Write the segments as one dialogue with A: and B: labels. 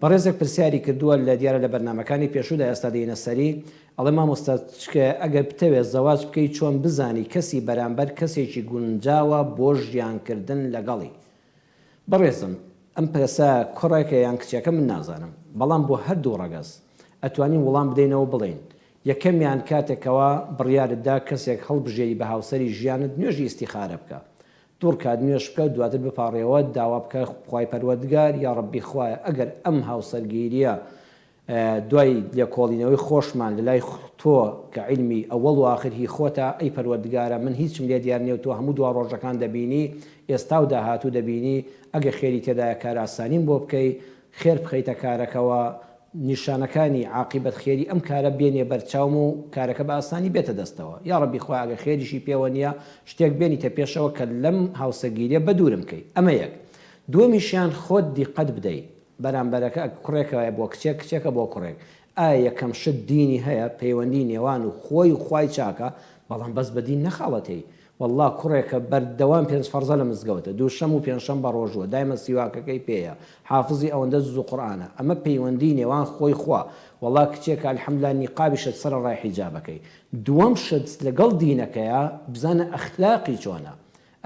A: بەڕێزێک پرسیاری کردووە لە دیارە لە بەرنامەکانی پێشوودا ئێستا دێینە سەری ئەڵێ مامۆستا ئەگەر بتەوێت زەواج بکەی چۆن بزانی کەسی بەرامبەر کەسێکی گونجاوە بۆ ژیان کردن لەگەڵی بەڕێزم ئەم پرسە کوڕێکە یان کچێکە من نازانم بەڵام بۆ هەردوو ڕەگەز ئەتوانین وڵام بدەینەوە بڵێین یەکەمیان کاتێک کەوا بڕیارت دا کەسێک هەڵبژێری بە هاوسەری ژیانت نوێژی ئیستیخارە بکە دووڕکات نوێژ بکە دواتر بپاڕێوە داوا بکە خوای پەروەردگار یاڕەبی خوایە ئەگەر ئەم هاوسەرگیریە دوای لێکۆڵینەوەی خۆشمان لەلای تۆ کە عیلمی ئەوەڵ و ئاخر هی خۆتە ئەی پەروەردگارە من هیچم لێ دیار نیە و تۆ هەموو دوا ڕۆژەکان دەبینی ئێستا و داهاتوو دەبینی ئەگەر خێری تێدایە کارئاسانیم بۆ بکەی خێر بخەیتە کارەکەوە نیشانەکانی عاقیبەت خێری ئەم کارە بێنیە بەر چاوم و کارەکە بە ئاسانی بێتە دەستەوە یاڕەبی خوایە ئەگەر خێریشی پێوە نیە شتێک بێنیتە پێشەوە کە لەم هاوسەرگیریە بەدوورم کەی ئەمە یەک دووەمیشیان خۆت دیقەت بدەی بەرامبەرەکە کوڕێکە بۆ کچێک کچێکە بۆ کوڕێک ئایا یەکەم شت دینی هەیە پەیوەندی نێوان و خۆی و خوای چاکە بەڵام بەس بە دین نەخەڵەتێی وەڵڵا کوڕێکە بەردەوام پێنج فەڕزە لە مزگەوتە دووشەم و پێنجشەم بەڕۆژووە دایمە سیواکەکەی پێیە حافزی ئەوەندە جوز و قورئانە ئەمە پەیوەندی نێوان خۆی خوا وەڵڵا کچێکە الحمدللە نیقابیشە سەرەڕای حیجابەکەی دووەم شت لەگەڵ دینەکەیا بزانە ئەخلاقی چۆنە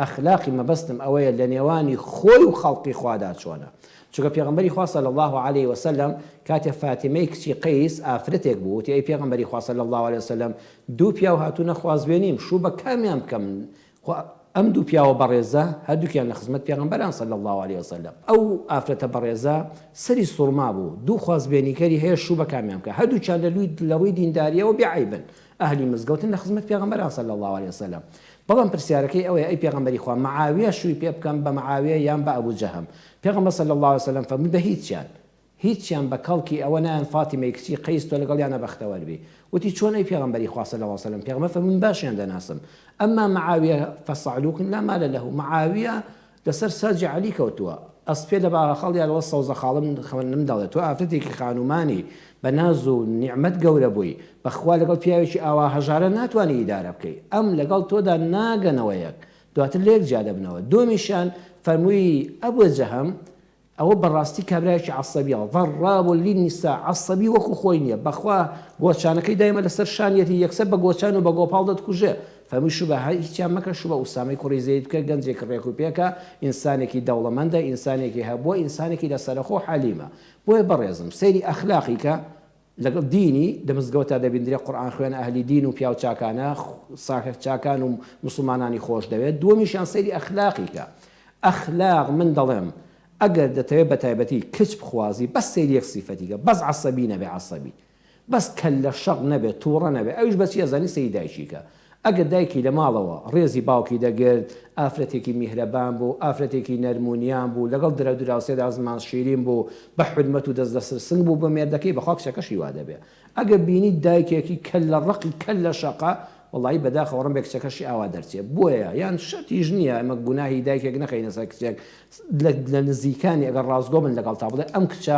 A: ئەخلاقی مەبەستم ئەوەیە لە نێوانی خۆی و خەڵقی خوادا چۆنە چونکە پێغەمبەری خوا صلی اللە علیە وسلم کاتێ فاتیمەی کچی قەیس ئافرەتێک بوو وتی ئەی پێغەمبەری خوا صلی اللە علیە وسلم دوو پیاو هاتوونە خوازبێنیم شوو بە کامیان بکەم خۆ ئەم دوو پیاوە بەڕێزە هەردووکیان لە خزمەت پێغەمبەران صلی اللە علیە وسلم ئەو ئافرەتە بەڕێزە سەری سوڕما بوو دوو خوازبێنیکەری هەیە شوو بە کامیان بکە هەردووکیان لە لوی لە ڕووی دینداریەوە بێ عەیبن ئەهلی مزگەوتن لە خزمەت پێغەمبەران صلی اللە علیە وسلم بەڵام پرسیارەکەی ئەوەیە ئەی پێغەمبەری خوا معاویە شووی پێ بکەم بە معاویە یان بە ئەبو جەهم پێغەمبەر صلی اللە علیە وسلم فەرمووی بە هیچیان هیچیان بە کەڵکی ئەوە نایەن فاتیمەی کچی قەیس تۆ لەگەڵیانە بەختەوەر بی وتی چۆن ئەی پێغەمبەری خوا صلی اللە علیە وسلم پێغەمبەر فەرمووی من باشیان دەناسم اما معاویە فصعلوک لا مال له معاویە لەسەر ساجی عەلی کەوتووە ئەسپێ لە باغەخەڵ یا لەوە سەوزە خاڵم خەونم دەڵێ تۆ ئافرەتێکی خانومانی بە ناز و نیعمەت گەورە بووی بەخوا لەگەڵ پیاوێکی ئاوا هەژارە ناتوانی ئیدارە بکەی ئەم لەگەڵ تۆدا ناگەنەوە یەک دواتر لەیەک جیا دەبنەوە دووەمیشیان فەرمووی ئەبو جەهم ئەوە بەڕاستی کابرایەکی عەسەبیە ضراب للنساء عەسەبی وەکو خۆی نیە بەخوا گۆچانەکەی دایمە لەسەر شانیەتی یەکسەر بە گۆچان و بە گۆپاڵ دەتکوژێ فەرمووی شوو بە هیچیان مەکە شوو بە ئوسامەی کوڕی زەید بکە گەنجێکی ڕێک و پێکە ئینسانێکی دەوڵەمەندە ئینسانێکی هەبووە ئینسانێکی لەسەرەخۆ حەلیمە بۆیە بەڕێزم سەیری ئەخلاقی کە لەگەڵ دینی لە مزگەوتا دەبیندرێ قورئان خوێن ئەهلی دین و پیاو چاکانە ساکە چاکان و موسڵمانانی خۆش دەوێت دووەمیشیان سەیری ئەخلاقی کە ئەخلاق من دەڵێم ئەگەر دەتەوێت بە تایبەتی کچ بخوازی بەس سەیری یەک سیفەتی کە بەس عەسەبی نەبێ عەسەبی بەس کەللە شەق نەبێ توڕە نەبێ ئەویش بە چی ئەزانی سەیری دایکی کە ئەگەر دایکی لە ماڵەوە ڕێزی باوکی دەگرت، ئافرەتێکی میهرەبان بوو، ئافرەتێکی نەرم و نیان بوو، لەگەڵ درە دراوسێدا زمان شیرین بوو، بە حورمەت و دەست لەسەر سنگ بوو بۆ مێردەکەی، بەخوا کچەکەشی وا دەبێ. ئەگەر بینیت دایکێکی کەللە ڕەقی کەللە شەقە، وەڵایی بەداخەوە ڕەنگە کچەکەشی ئاوا دەرچێ. بۆیە یان شەرتیش نییە ئێمە گوناهی دایکێک نەخەینە سەر کچێک، لە نزیکانی ئەگەر ڕاستگۆ بن لەگەڵتا بڵێ ئەم کچە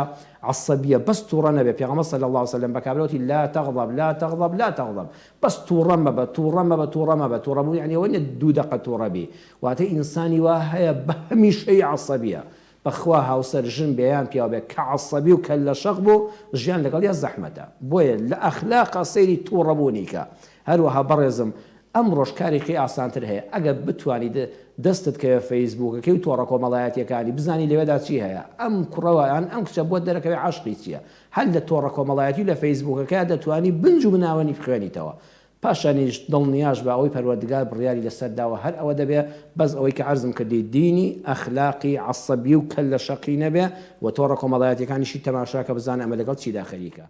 A: عەسەبییە بەس توڕە نەبێ، پێغەمبەر صلی اللە علیە وسلم بە کابرا وتی، لا تغضب لا تغضب لا تغضب، بەس توڕە مەبە توڕە مەبە توڕە مەبە توڕە بوون یەعنی ئەوە نیە دوو دەقە توڕە بی واتە ئینسانی وا هەیە بە هەمیشەیی عەسەبیە بەخوا هاوسەر ژن بێ یان پیاو بێ کە عەسەبی و کەللە شەق بوو ژیان لەگەڵیا زەحمەتە بۆیە لە ئەخلاقا سەیری توڕە بوونی کە هەروەها بەڕێزم ئەمڕۆش کارێکی ئاسانتر هەیە ئەگەر بتوانی دەستت کەوێ فەیسبووکەکەی و تۆڕە کۆمەڵایەتیەکانی بزانی لەوێدا چی هەیە ئەم کوڕەوە یان ئەم کچە بۆت دەرەکەوێ عەشقی چیە هەر لە تۆڕە کۆمەڵایەتی و لە فەیسبووکەکە دەتوانی بنج و بناوەنی بخوێنیتەوە. پاشانیش دڵنیاش بە ئەوەی پەروەردگار بڕیاری لەسەر داوە هەر ئەوە دەبێ، بەس ئەوەی کە عەرزم کردی دینی، ئەخلاقی، عەسەبی و کەللە شەقی نەبێ و تۆڕە کۆمەڵایەتیەکانیشی تەماشا کە بزانە ئەمە لەگەڵ چیدا خەریکە.